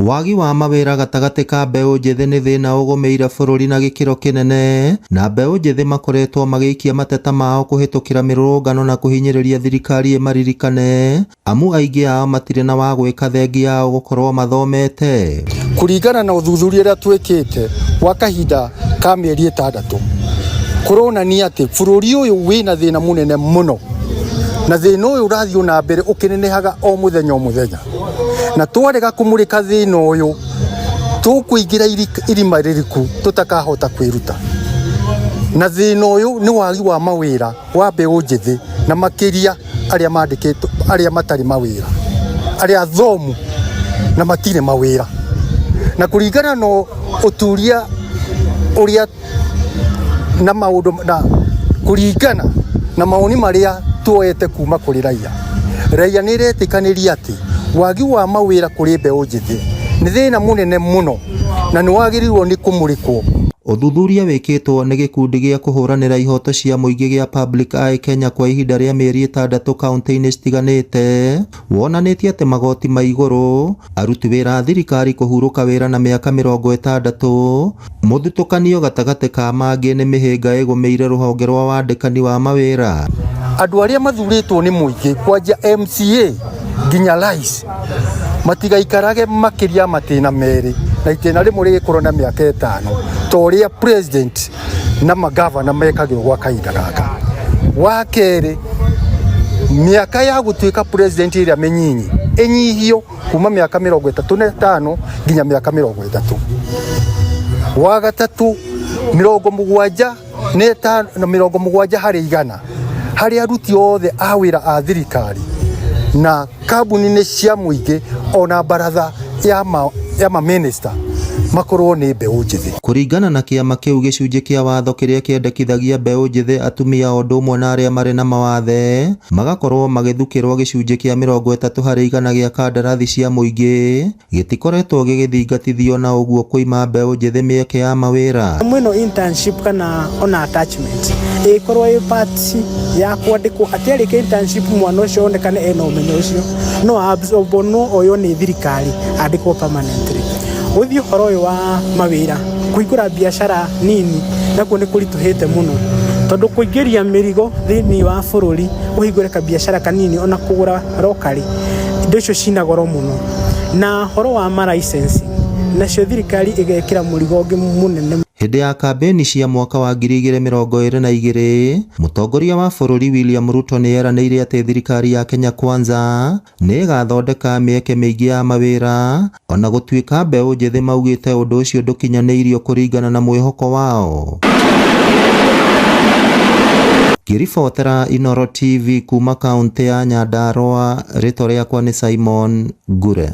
Wagi wa mawĩra gatagatĩ ka mbeũ njĩthĩ nĩ thĩna ũgũmĩire bũrũri na gĩkĩro kĩnene, na mbeũ njĩthĩ makoretwo magĩikia mateta mao kũhĩtũkĩra mĩrũrũngano na kũhinyĩrĩria thirikari ĩmaririkane, amu aingĩ ao matirĩ na wa gwĩka thengia yao gũkorwo mathomete. Kũringana na ũthuthuria ũrĩa twĩkĩte gwa kahinda ka mĩeri 6, kũronania atĩ bũrũri ũyũ wĩna thĩna mũnene mũno, na thĩna ũyũ ũrathiĩ na mbere ũkĩnenehaga o mũthenya o mũthenya. Na twarega kũmũrĩka thĩna ũyũ, tũkũingĩra irima rĩriku tũtakahota kwĩruta. Na thĩna ũyũ nĩ wagi wa mawĩra wa mbeũ njĩthĩ, na makĩria arĩa mandĩkĩtwo, arĩa matarĩ mawĩra, arĩa athomu na matirĩ mawĩra. Na kũringana na ũturia ũrĩa na maũndũ na kũringana na mawoni marĩa tuoete kuma kũrĩ raia, raia nĩ ĩretĩkanĩria atĩ wagi wa mawĩra kũrĩ mbeũ njĩthĩ nĩ thĩna mũnene mũno na nĩ wagĩrĩirwo nĩ kũmũrĩkwo. Ũthuthuria wĩkĩtwo nĩ gĩkundi gĩa kũhũranĩra ihoto cia mũingĩ gĩa Public Eye Kenya kwa ihinda rĩa mĩeri 6 kaunti-inĩ citiganĩte wonanĩtie atĩ magoti ma igũrũ, aruti wĩra a thirikari kũhurũka wĩra na mĩaka 60, mũthutũkanio gatagatĩ ka mangĩ nĩ mĩhĩnga ĩgũmĩire rũhonge rwa wandĩkani wa mawĩra. Andũ arĩa mathurĩtwo nĩ mũingĩ kwanjia MCA nginya rais matigaikarage makĩria matĩna 2, na itĩna rĩmwe rĩgĩkorwo na mĩaka 5 ta ũrĩa president na magavana mekagĩrwo gwa kahinda gaka. Wa kerĩ, mĩaka ya gũtuĩka president ĩrĩa mĩnyinyi ĩnyihio kuma mĩaka 35 nginya mĩaka 30. Wa gatatũ, 75 na 70% harĩ aruti othe a wĩra a thirikari na kambuni-inĩ cia mũingĩ ona baratha ya mamĩnĩsta makorwo nĩ mbeũ njĩthĩ. Kũringana na kĩama kĩu, gĩcunjĩ kĩa watho kĩrĩa kĩendekithagia mbeũ njĩthĩ, atumia o ũndũ ũmwe na arĩa marĩ na mawathe magakorwo magĩthukĩrwo gĩcunjĩ kĩa 30% gĩa kandarathi cia mũingĩ gĩtikoretwo gĩgĩthingatithio na ũguo kũima mbeũ njĩthĩ mĩeke ya mawĩra. Mwĩno internship kana ona attachment ĩkorwo ĩ part ya kwandĩkwo atĩ arĩkia internship mwana ũcio onekane ena ũmenyo ũcio no absorb no oywo nĩ thirikari andĩkwo permanently. Gũthiĩ ũhoro ũyũ wa mawĩra, kũhingũra biacara nini nakuo nĩ kũritũhĩte mũno tondũ kũingĩria mĩrigo thĩinĩ wa bũrũri ũhingũre kabiacara kanini ona kũgũra locally indo icio cina goro mũno. Na ũhoro wa ma licensing nacio thirikari ĩgekĩra mũrigo ũngĩ mũnene. Hĩndĩ ya kambĩni cia mwaka wa 2022, mũtongoria wa bũrũri William Ruto nĩ eranĩire atĩ thirikari ya Kenya Kwanza nĩ ĩgathondeka mĩeke mĩingĩ ya mawĩra, ona gũtuĩka mbeũ njĩthĩ maugĩte ũndũ ũcio ndũkinyanĩirio kũringana na mwĩhoko wao. Ngĩribotera Inooro TV kuma kaũntĩ ya Nyandarua, rĩtwa rĩakwa nĩ Simon Ngure.